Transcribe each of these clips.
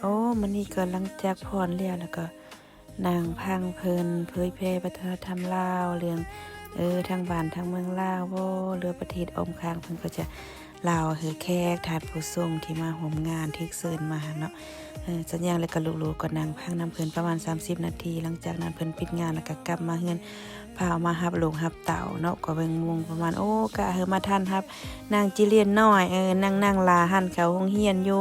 ໂອ້ ມື້ນີ້ກໍຫຼັງຈາກຟ້ອນແລ້ວ ແລ້ວກໍນັ່ງຟັງເພິ່ນເຜີຍແຜ່ວັດທະນະທຳລາວ ເລື່ອງ ເອີ ທາງບ້ານທາງເມືອງລາວບໍ ຫຼືປະເທດອ້ອມຂ້າງ ເພິ່ນກໍຈະເລົ່າໃຫ້ແຂກທ່ານຜູ້ຊົມທີ່ມາຮ່ວມງານຖືກເຊີນມາຫັ້ນເນາະ. ເອີ ສັນຍາງແລ້ວກໍລູກໆກໍນັ່ງຟັງນຳເພິ່ນປະມານສາມສິບນາທີ ຫຼັງຈາກນັ້ນເພິ່ນປິດງານແລ້ວກໍກັບມາເຮືອນ ພາມາຮັບລູກຮັບເຕົ້າເນາະ ກໍເບິ່ງໂມງປະມານ ໂອ້ ກະເຮີມາທັນຮັບນາງຈີລຽນນ້ອຍ ເອີ ນັ່ງ ນັ່ງລາຫັ້ນເຂົ້າໂຮງຮຽນຢູ່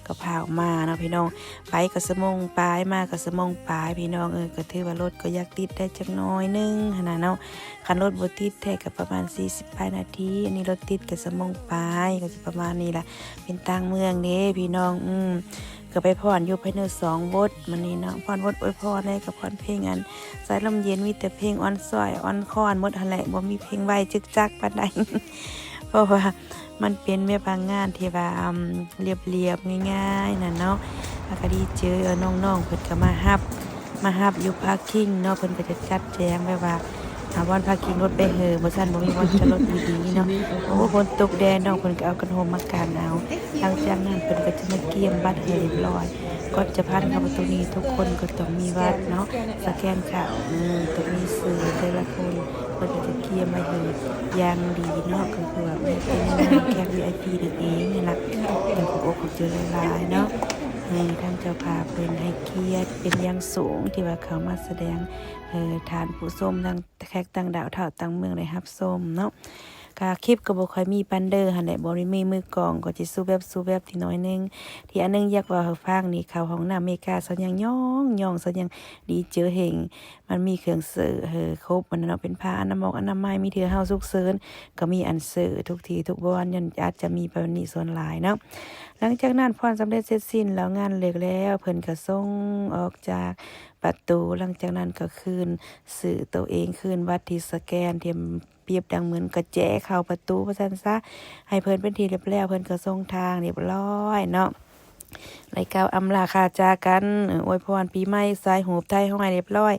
ກໍພາອອກມາເນາະພີ່ນ້ອງ. ໄປກໍຊົ່ວໂມງປາຍ ມາກໍຊົ່ວໂມງປາຍພີ່ນ້ອງເອີຍ ກໍຖືວ່າລົດກໍຢາກຕິດໄດ້ຈັກໜ້ອຍໜຶ່ງຫັ້ນນະເນາະ. ຄັນລົດບໍ່ຕິດແທ້ກໍປະມານສີ່ສິບປາຍນາທີ ອັນນີ້ລົດຕິດກໍຊົ່ວໂມງປາຍ ກໍຊິປະມານນີ້ລະ ເປັນຕ່າງເມືອງເດ້ພີ່ນ້ອງ. ອືມ ກໍໄປຟ້ອນຢູ່ພາຍໃນສອງບົດມື້ນີ້ເນາະ ຟ້ອນບົດອວຍພອນ ແລ້ວກໍຟ້ອນເພງອັນ ສາຍລົມເຢັນ ມີແຕ່ເພງອ່ອນຊ້ອຍອ່ອນຄ້ອນໝົດຫັ້ນແຫຼະ ບໍ່ມີເພງໄວຈຶກຈັກປານໃດ ເພາະວ່າມັນເປັນແບບວ່າງານທີ່ວ່າ ອາ ລຽບໆງ່າຍໆນັ້ນເນາະ. ແລ້ວກໍດີເຈີ ນ້ອງໆເພິ່ນກໍມາຮັບ ມາຮັບຢູ່ພາຄິງເນາະ ເພິ່ນກໍຈະຈັດແຈງແບບວ່າ ຫາບ່ອນພາຄິງລົດໄປເຫີ ບໍ່ຊັ້ນບໍ່ມີບ່ອນຈອດລົດດີໆເນາະ. ໂອ້ ຝົນຕົກແດ່ ນ້ອງເພິ່ນກໍເອົາກັນຫົ່ມມາກາງເອົາ. ຫຼັງຈາກນັ້ນເພິ່ນກໍຈະມາກຽມບັດໃຫ້ຮຽບຮ້ອຍ ກ່ອນຈະຜ່ານເຂົ້າປະຕູນີ້ ທຸກຄົນກໍຕ້ອງມີບັດເນາະ ສະແກນເຂົ້າ ເອີ ຕ້ອງມີຊື່ແຕ່ລະຄົນ ເພິ່ນກໍຈະກຽມໄວ້ໃຫ້ຢ່າງດີເນາະ ກໍຄືວ່າເປັນງານແຂກວີໄອພີນັ້ນເອງຫັ້ນລະ. ກໍຂອບອົກຂອບໃຈຫຼາຍໆເນາະ ໃຫ້ທາງເຈົ້າພາບເພິ່ນໃຫ້ກຽດເປັນຢ່າງສູງ ທີ່ວ່າເຂົ້າມາສະແດງ ໃຫ້ທ່ານຜູ້ຊົມ ທັງແຂກຕ່າງດ້າວ ທ້າວຕ່າງເມືອງໄດ້ຮັບຊົມເນາະ. ກະຄລິບກໍບໍ່ຄ່ອຍມີປານໃດຫັ້ນແຫຼະ ບໍ່ໄດ້ມີມືກ້ອງ ກໍຊິສູແວບສູແວບໜ້ອຍໜຶ່ງ. ທີ່ອັນໜຶ່ງຢາກເວົ້າໃຫ້ຟັງນີ້ ເຂົ້າຫ້ອງນ້ຳເມກາ ສັນຍັງຍ້ອງໆ ສັນຍັງດີເຈີເຮັງ ມັນມີເຄື່ອງເສີໃຫ້ຄົບຫັ້ນນະເນາະ ເປັນຜ້າອະນາມັຍ ອະນາໄມ ມີເທື່ອເຮົາສຸກເສີນ ກໍມີອັນເສີທຸກທີ່ທຸກບ່ອນ ຍ້ອນອາດຈະມີປານນີ້ສ່ວນຫຼາຍເນາະ. ຫຼັງຈາກນັ້ນຟ້ອນສຳເລັດເສັດສິ້ນແລ້ວ ງານເລີກແລ້ວ ເພິ່ນກໍສົ່ງອອກຈາກປະຕູ ຫຼັງຈາກນັ້ນກໍຄືນຊື່ໂຕເອງ ຄືນບັດທີ່ສະແກນ ທີ່ ປຽບດັ່ງເໝືອນກະແຈເຂົ້າປະຕູວ່າຊັ້ນຊະ ໃຫ້ເພິ່ນເປັນທີ່ລຽບແລ້ວ ເພິ່ນກໍສົ່ງທາງລຽບຮ້ອຍເນາະ ໄດ້ກ່າວອຳລາຄາຈາກັນ ເອີ ອວຍພອນປີໃໝ່ ຖ່າຍຮູບຖ່າຍຮ້ອຍລຽບຮ້ອຍ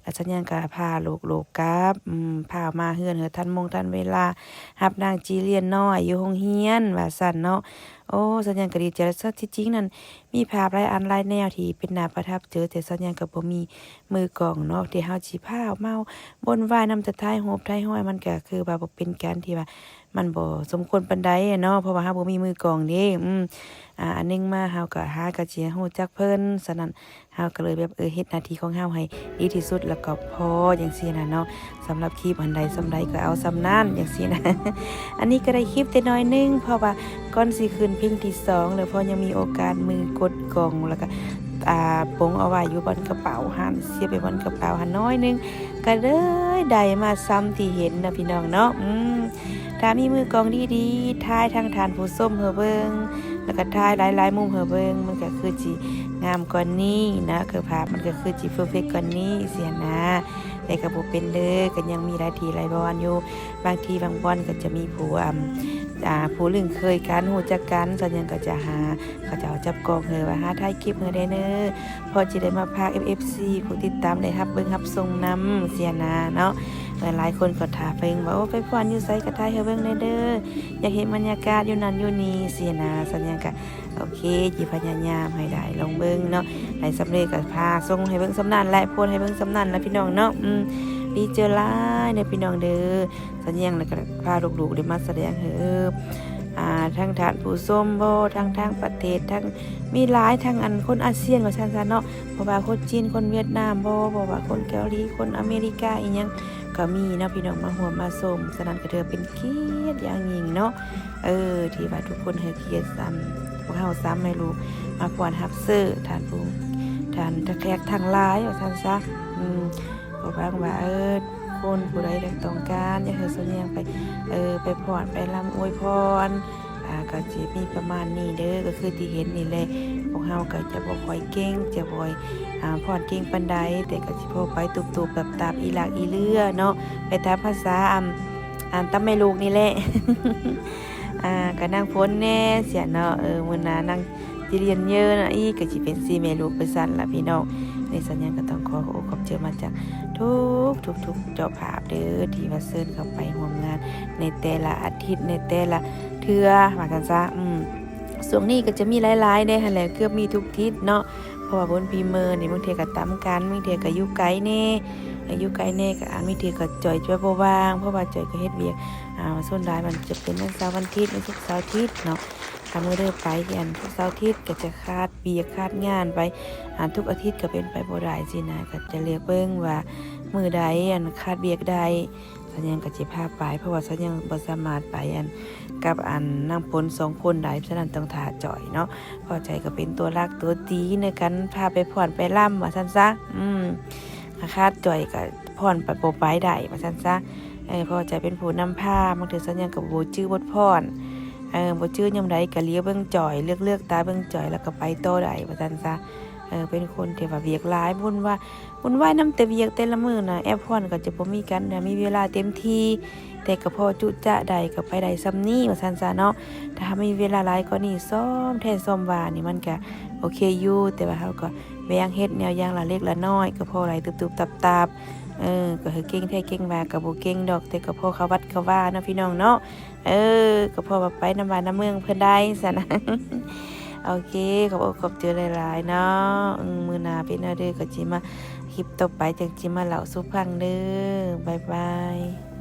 ແລ້ວສັນຍັງກໍພາລູກໆກັບ ອືມ ພາມາເຮືອນໃຫ້ທັນໂມງທັນເວລາ ຮັບນາງຈີລຽນນ້ອຍຢູ່ໂຮງຮຽນວ່າຊັ້ນເນາະ. ໂອ້ ສັນຍັງກໍດີໃຈ ທີ່ຈິງນັ້ນ ມີພາບຫຼາຍອັນຫຼາຍແນວທີ່ເປັນໜ້າປະທັບໃຈ ແຕ່ສັນຍັງກໍບໍ່ມີມືກ້ອງເນາະ ທີ່ເຮົາຊິພາເມົາວົນວາຍນຳແຕ່ຖ່າຍຮູບຖ່າຍຮ້ອຍ ມັນກໍຄືວ່າບໍ່ເປັນການທີ່ວ່າ ມັນບໍ່ສົມຄວນປານໃດເນາະ ເພາະວ່າເຮົາບໍ່ມີມືກ້ອງເດ້. ອືມ ອາ ອັນໜຶ່ງມາເຮົາກໍຫາກໍຊິຮູ້ຈັກເພິ່ນ ສະນັ້ນເຮົາກໍເລີຍແບບ ເອີ ເຮັດໜ້າທີ່ຂອງເຮົາໃຫ້ດີທີ່ສຸດ ແລ້ວກໍພໍຈັ່ງຊີ້ນະເນາະ. ສຳລັບຄລິບອັນໃດສ່ຳໃດກໍເອົາສ່ຳນັ້ນຈັ່ງຊີ້ນະ. ອັນນີ້ກໍໄດ້ຄລິບແຕ່ໜ້ອຍໜຶ່ງ ເພາະວ່າກ່ອນຊິຂຶ້ນເພງທີສອງ ແລ້ວພໍຍັງມີໂອກາດມືກົດກ່ອງ ແລ້ວກໍ ອ່າ ປົງເອົາໄວ້ຢູ່ບ່ອນກະເປົາຫັ້ນ ສຽບໄປບ່ອນກະເປົາຫັ້ນໜ້ອຍໜຶ່ງ ກໍເລີຍໄດ້ມາສ່ຳທີ່ເຫັນນະພີ່ນ້ອງເນາະ. ອືມ ຖ້າມີມືກ້ອງດີໆ ຖ່າຍທັງທ່ານຜູ້ຊົມໃຫ້ເບິ່ງ ແລ້ວກໍຖ່າຍຫຼາຍໆມຸມໃຫ້ເບິ່ງ ມັນກໍຄືຊິງາມກວ່ານີ້ນະ ຄືພາບມັນກໍຄືຊິເພີເຟັກກວ່ານີ້ຊີ້ນະ. ແຕ່ກໍບໍ່ເປັນເດີ ກໍຍັງມີຫຼາຍທີ່ຫຼາຍບ່ອນຢູ່ ບາງທີບາງບ່ອນກໍຈະມີຜູ້ ອາ ອາ ຜູ້ລຶ້ງເຄີຍກັນ ຮູ້ຈັກກັນ ສ່ວນຫຍັງກໍຈະຫາ ເຂົາເຈົ້າຈັບກ້ອງໃຫ້ວ່າ ຫາຖ່າຍຄລິບໃຫ້ແດ່ເດີ ພໍຊິໄດ້ມາພາກເອັຟເອັຟຊີ ຜູ້ຕິດຕາມໄດ້ຮັບເບິ່ງຮັບຊົມນຳຊີ້ນະເນາະ. ຫຼາຍໆຄົນກໍຖ້າເບິ່ງວ່າ ໂອ້ ໄປຟ້ອນຢູ່ໃສກໍຖ່າຍໃຫ້ເບິ່ງແດ່ເດີ ຢາກເຫັນບັນຍາກາດຢູ່ນັ້ນຢູ່ນີ້ຊີ້ນະ. ສັນຍັງກະ ໂອເຄ ຊິພະຍາຍາມໃຫ້ໄດ້ລອງເບິ່ງເນາະ ໃຫ້ສຳເລັດກໍພາສົ່ງໃຫ້ເບິ່ງສ່ຳນັ້ນແຫຼະ ໂພສໃຫ້ເບິ່ງສ່ຳນັ້ນລະພີ່ນ້ອງເນາະ. ອືມ ດີໃຈຫຼາຍເດີພີ່ນ້ອງເດີ ສັນຍັງແລ້ວກໍພາລູກໆໄດ້ມາສະແດງໃຫ້ ເອີ ອ່າ ທັງທ່ານຜູ້ຊົມບໍ ທັງທາງປະເທດ ທັງມີຫຼາຍ ທັງອັນຄົນອາຊຽນວ່າຊັ້ນຊະເນາະ ບໍ່ວ່າຄົນຈີນ ຄົນຫວຽດນາມບໍ ບໍ່ວ່າຄົນເກົາຫຼີ ຄົນອາເມລິກາ ອີ່ຫຍັງ ກໍມີເນາະພີ່ນ້ອງ ມາຮ່ວມມາຊົມ. ສະນັ້ນກໍຖືວ່າເປັນກຽດຢ່າງຍິ່ງເນາະ ເອີ ທີ່ວ່າທຸກຄົນໃຫ້ກຽດສ່ຳພວກເຮົາ ສ່ຳໃຫ້ລູກມາຟ້ອນຮັບເຊີທ່ານຜູ້ ທ່ານແຂກທັງຫຼາຍວ່າຊັ້ນຊະ. ອືມ ກໍຫວັງວ່າ ເອີ ຄົນຜູ້ໃດທີ່ຕ້ອງການຢາກໃຫ້ສະແຍງໄປ ເອີ ໄປຟ້ອນໄປລຳອວຍພອນ ອ່າ ກໍຊິມີປະມານນີ້ເດີ ກໍຄືທີ່ເຫັນນີ້ແຫຼະ. ພວກເຮົາກໍຈະບໍ່ຄ່ອຍເກັ່ງ ຈະບໍ່ ອ່າ ຟ້ອນເກັ່ງປານໃດ ແຕ່ກໍຊິພໍໄປຕຸບໆຕັບໆ ອີຫຼາກອີເລືອເນາະ ໄປຕາມພາສາ ອາ ຕາມແມ່ລູກນີ້ແຫຼະ ອ່າ ກໍນາງຝົນແດ່ຊີ້ເນາະ ເອີ ມື້ໜ້ານາງ ຊິລຽນເຍີນະອີກ ກໍຊິເປັນສີ່ແມ່ລູກໄປຊັ້ນລະພີ່ນ້ອງ. ໃນສັນຍັງກໍຕ້ອງຂໍຂອບອົກຂອບໃຈມາຈາກທຸກ ທຸກໆເຈົ້າພາບເດີ ທີ່ວ່າເຊີນເຂົ້າໄປຮ່ວມງານໃນແຕ່ລະອາທິດ ໃນແຕ່ລະເທື່ອວ່າຊັ້ນຊະ. ອືມ ຊ່ວງນີ້ກໍຈະມີຫຼາຍໆເດ້ຫັ້ນແຫຼະ ເກືອບມີທຸກທິດເນາະ ເພາະວ່າບຸນປີເມີນີ້ ບາງເທື່ອກໍຕຳກັນ ບາງເທື່ອກໍຢູ່ໄກແດ່ ຢູ່ໄກແດ່ ກໍອາດ ບາງເທື່ອກໍຈ່ອຍຈະບໍ່ວ່າງ ເພາະວ່າຈ່ອຍກໍເຮັດວຽກ ອ່າ ສ່ວນຫຼາຍມັນຈະເປັນວັນເສົາ ວັນອາທິດ ວັນສຸກ ເສົາ ອາທິດເນາະ ຖ້າມື້ໃດໄປອັນ ສຸກ ເສົາ ອາທິດ ກໍຈະຂາດວຽກຂາດງານໄປ ອາ ທຸກອາທິດກໍເປັນໄປບໍ່ໄດ້ຊີ້ນະ ກໍຈະເລືອກເບິ່ງວ່າມື້ໃດອັນຂາດວຽກໄດ້ ສາວຍັງກໍຈະພາໄປ ເພາະວ່າສາວຍັງບໍ່ສາມາດໄປອັນ ກັບອັນນາງຝົນສອງຄົນໄດ້ ສະນັ້ນຕ້ອງຖ້າຈ່ອຍເນາະ ເພາະຈ່ອຍກໍເປັນຕົວຫຼັກຕົວຕີໃນການພາໄປຟ້ອນໄປລຳວ່າຊັ້ນຊະ ອືມ ຖ້າຂາດຈ່ອຍກໍຟ້ອນໄປບໍ່ໄປໄດ້ວ່າຊັ້ນຊະ ເອີ ເພາະວ່າຈ່ອຍເປັນຜູ້ນຳພາ ບາງເທື່ອສາວຍັງກໍບໍ່ຈື່ບົດຟ້ອນ ເອີ ບໍ່ຈື່ຍາມໃດກໍຫຼຽວເບິ່ງຈ່ອຍ ເຫຼືອກໆຕາເບິ່ງຈ່ອຍ ແລ້ວກໍໄປຕໍ່ໄດ້ວ່າຊັ້ນຊະ ເອີ ເປັນຄົນທີ່ວ່າວຽກຫຼາຍ ວຸ່ນວາຍ ວຸ່ນວາຍນຳແຕ່ວຽກແຕ່ລະມື້ນະ ແອບຟ້ອນກໍຈະບໍ່ມີກັນ ຖ້າມີເວລາເຕັມທີ່ ແຕ່ກໍພໍຈຸຈະໄດ້ ກໍໄປໄດ້ສ່ຳນີ້ວ່າຊັ້ນຊະເນາະ ຖ້າມີເວລາຫຼາຍກວ່ານີ້ ຊອມແທ້ຊອມວ່ານີ້ ມັນກໍໂອເຄຢູ່ ແຕ່ວ່າເຮົາກໍແບ່ງເຮັດແນວຢ່າງລະເລັກລະນ້ອຍ ກໍພໍໄດ້ຕຸບໆຕັບໆ ເອີ ກໍໃຫ້ເກັ່ງແທ້ເກັ່ງວ່າກໍບໍ່ເກັ່ງດອກ ແຕ່ກໍພໍເຂົ້າວັດເຂົ້າວາເນາະ ພີ່ນ້ອງເນາະ ເອີ ກໍພໍວ່າໄປນຳບ້ານນຳເມືອງເພິ່ນໄດ້ຊັ້ນນະ ໂອເຄ ຂອບອົກຂອບໃຈຫຼາຍໆເນາະ ອືມ ມື້ໜ້າເປັນແນວໃດກໍຊິມາ ຄລິບຕໍ່ໄປຈັ່ງຊິມາເລົ່າສູ່ຟັງເດີ ບາຍບາຍ.